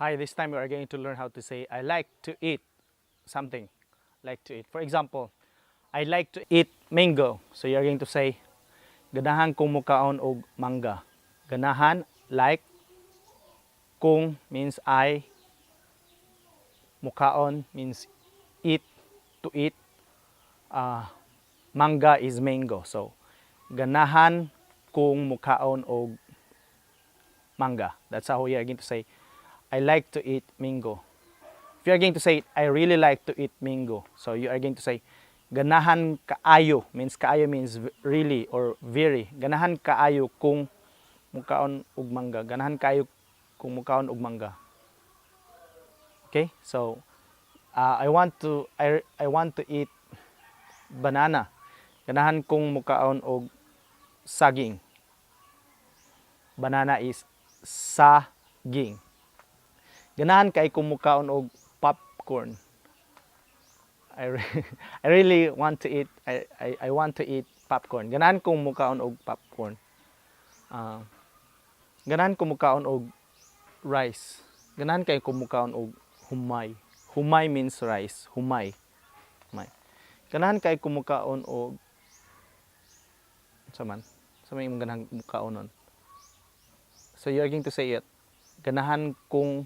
Hi, this time we are going to learn how to say "I like to eat something." Like to eat. For example, "I like to eat mango." So you are going to say, "Ganahan kong mukaon og mangga." Ganahan, like, kong means I, mukaon means eat, to eat. Mangga is mango. So, ganahan kong mukaon og mangga. That's how you are going to say, "I like to eat mango." If you are going to say, "I really like to eat mango," so you are going to say, ganahan kaayo means, kaayo means really or very. Ganahan kaayo kong mukaon og mangga. Ganahan kaayo kong mukaon og mangga. Okay? So, I want to eat banana. Ganahan kong mukaon og saging. Banana is saging. Ganahan kay kong mukaon og popcorn. I really want to eat I want to eat popcorn. Ganahan kong mukaon og popcorn. Ganahan kong mukaon og rice. Ganahan kay kong mukaon og humay. Humay means rice. Humay. Humay. Ganahan kay kong mukaon og sa man. Sa may imong ganahan mukaon nun. So you are going to say it. Ganahan kong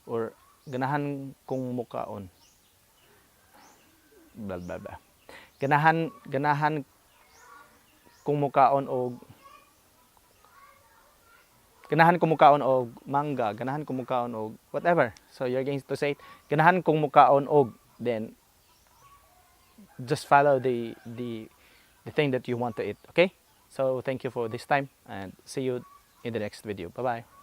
or ganahan kong mukaon. Blah blah blah. Ganahan kong mukaon og ganahan kong mukaon og mangga, ganahan kong mukaon og whatever. So you're going to say ganahan kong mukaon og, then just follow the thing that you want to eat, okay? So thank you for this time and see you in the next video. Bye-bye.